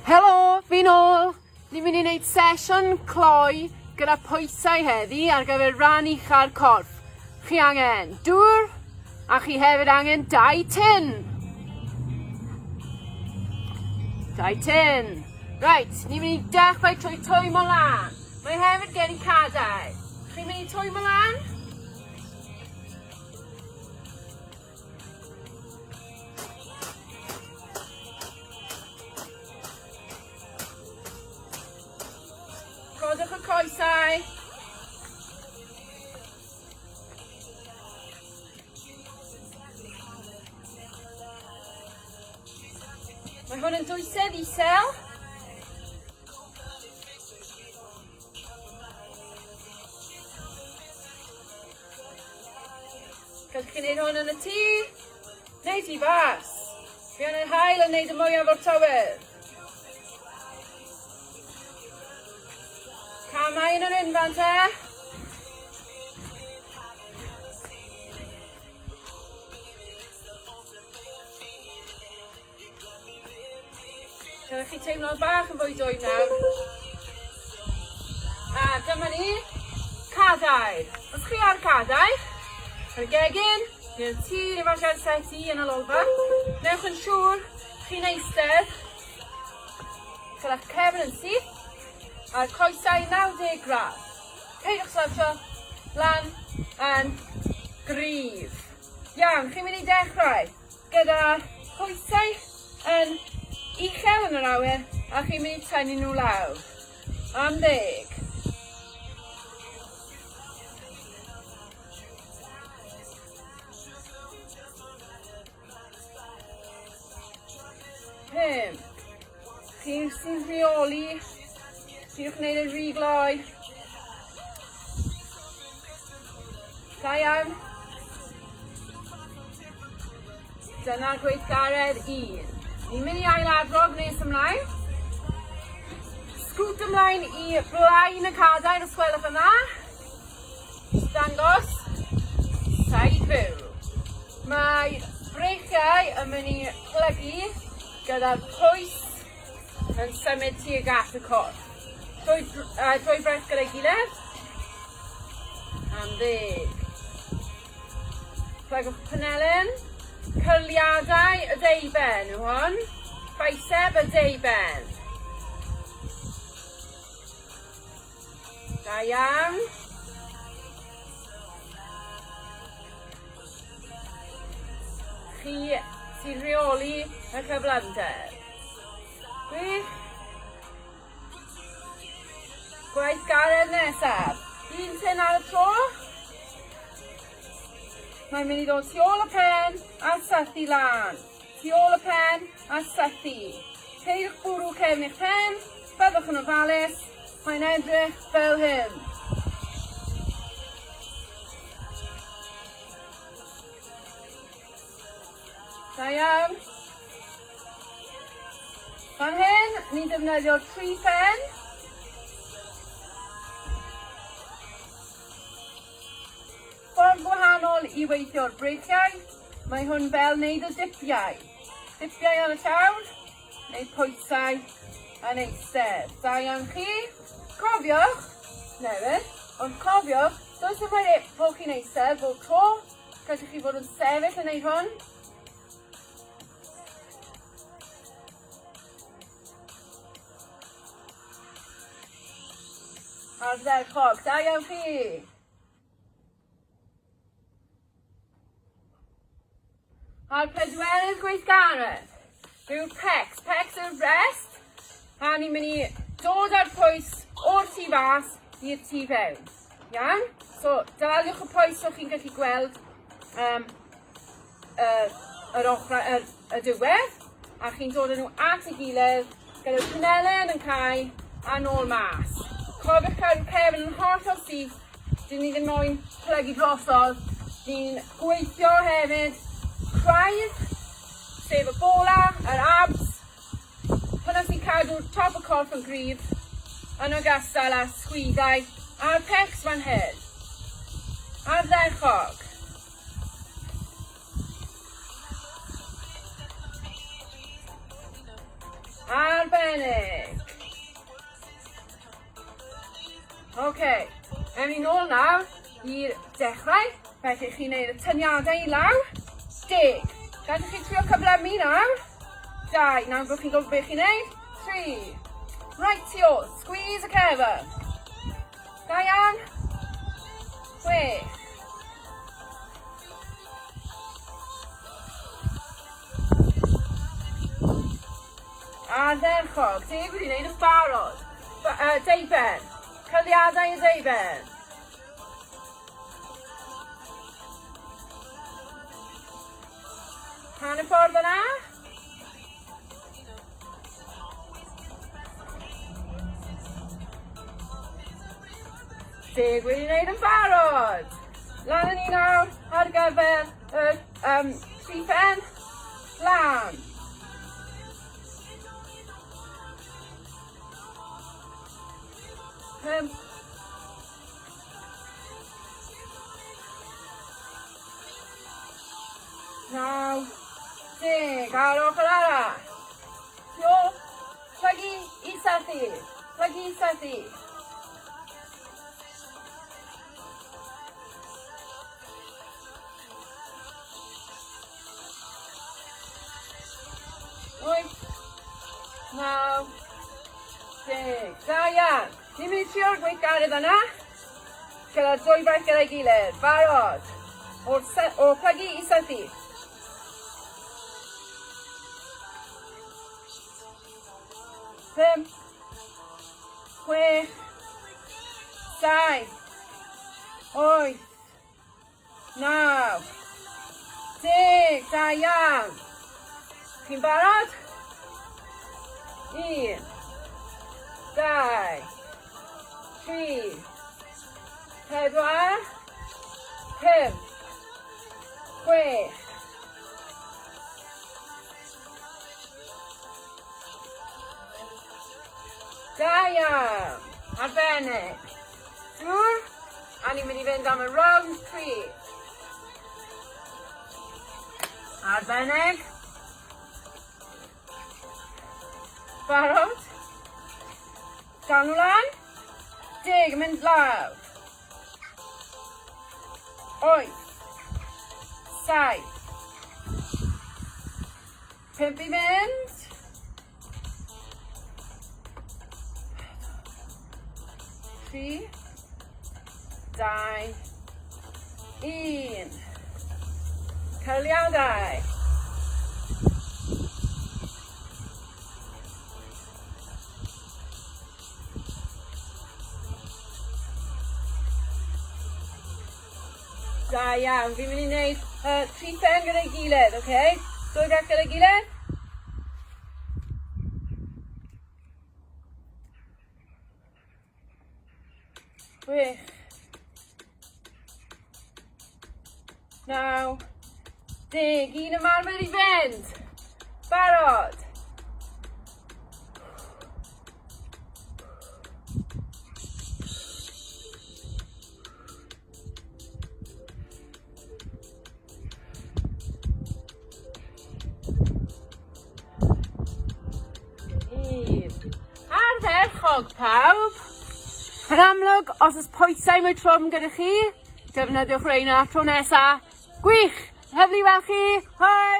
Helo, fi nôl! Ni'n mynd i wneud sesiwn cloi gyda pwysau heddi ar gyfer rhan ucha'r corff. Chi angen dŵr a chi hefyd angen dau tin. Dau tin. Reit, ni'n mynd i dechrau trwy twymo lan. Mae hefyd gen i cadair. Chi'n mynd i twymo lan? Codwch y coesau. Mae hwn yn dwysedd isel. Gallwch chi wneud hwn yn y tŷ, neu tu fas. Fi yn yr haul yn wneud y mwyaf o'r tywydd. Camau yn yr unfan te. Dylech chi teimlo bach yn fwy dwym nawr. A dyma ni, cadair. Os chi ar cadair, ar y gegin, neu'r tŷ, neu falle ar seti yn y lolfa, newch yn siŵr chi'n eistedd gyda'ch cefn yn syth a'r coesau 90 gradd. Peidiwch slouchio lan yn gryf. Iawn, chi'n mynd i dechrau. Gyda phwysau yn uchel yn yr awyr a chi'n mynd i tynnu nhw lawr. Am ddeg. Pump. Chi sy'n rheoli. Peidiwch wneud e'n rhy gloi. Da iawn. Dyna gweithgaredd un. Ni'n mynd i ailadrodd nes ymlaen. Scoot ymlaen i blaen y cadair os gwelwch yn dda. Dangos. Side view. Mae breichiau yn mynd i plygu gyda'r pwys yn symud tuag at y corff. Dwy, uh, dwy braich gyda'i gilydd. Am ddeg. Plygwch penelin. Cyrliadau y deuben yw hwn. Bicep y deuben. Da iawn. Chi sy'n rheoli y cyflymder. Gwych. Gweithgaredd nesaf. Un tin ar y tro. Mae'n mynd i ddod tu ôl y pen a sythu lan. Tu ôl y pen a sythu. Peidiwch bwrw cefn eich pen, byddwch yn ofalus, mae'n edrych fel hyn. Da iawn. Fan hyn, ni'n defnyddio tri phen. Ffordd gwahanol i weithio'r breichiau, mae hwn fel wneud y dipiau. Dipiau ar y llawr, neu pwysau yn eistedd. Da iawn chi. Cofiwch, newydd, ond cofiwch, does dim rhaid bod chi'n eistedd bob tro. Gallwch chi fod yn sefyll yn neud hwn. Ardderchog, da iawn chi. A'r pedwerydd gweithgaredd yw'r pecs. Pecs yw'r rest. A ni'n mynd i dod â'r pwys o'r tu fas i'r tu fewn. Iawn? So, daliwch y pwys so chi'n gallu gweld um, yr, yr ochr, yr, y diwedd. A chi'n dod â nhw at ei gilydd gyda'r penelen yn cau a nôl mas. Cofiwch cadw cefn yn hollol syth Dyn ni ddim moyn plygu drosodd. Ni'n gweithio hefyd craidd, sef y bola, yr abs. Hwna sy'n cadw'r top y corff yn gryf, yn ogystal â sgwyddau a'r pecs fan hyn. Ardderchog. Ar ben. Arbennig. Oce, ewn ni nôl nawr i'r dechrau. Felly chi'n neud y tyniadau i lawr. 10. Gadwch chi trio cyflymu nawr. 2. Nawr bod chi'n gwybod beth chi'n neud. 3. Right tu ôl. Squeeze y cefn. Da iawn. 6. Ardderchog. Deg wedi wneud yn barod. Deuben. Cyliadau y deuben. Rhan y ffordd yna. Deg wedi wneud yn barod. Lan yn ni nawr ar gyfer yr tri phen. Lan. 5. 9. 10. A'r ochr arall. Tu ôl. Plygu i sythu. Plygu i sythu. 8, 9, 10. Da iawn. Ni'n mynd i trio'r gweithgaredd yna. Gyda dwy faith gyda'i gilydd. Barod. O'r, o plygu i sythu. 5, 6, 7, 8, 9, 10, da iawn. Chi'n barod? 1, 2, 3, 4, 5, 6, Da iawn! Arbennig. Dŵr, a ni'n mynd i fynd am y round 3. Arbennig. Barod? Dal nhw lan. 10 yn mynd lawr. 8. 7. 5 i fynd. 3, 2, 1. Cyrliadau. Da iawn. Fi'n mynd i wneud tri phen gyda'i gilydd, oce? Okay? Dwy bach gyda'i gilydd. Gwych. 9, 10, un ymarfer i fynd. Barod. Un. Ardderchog pawb! Yn amlwg, os oes pwysau mwy trwm gyda chi, defnyddiwch reina tro nesa. Gwych! Hyflu weld chi! Hwyl!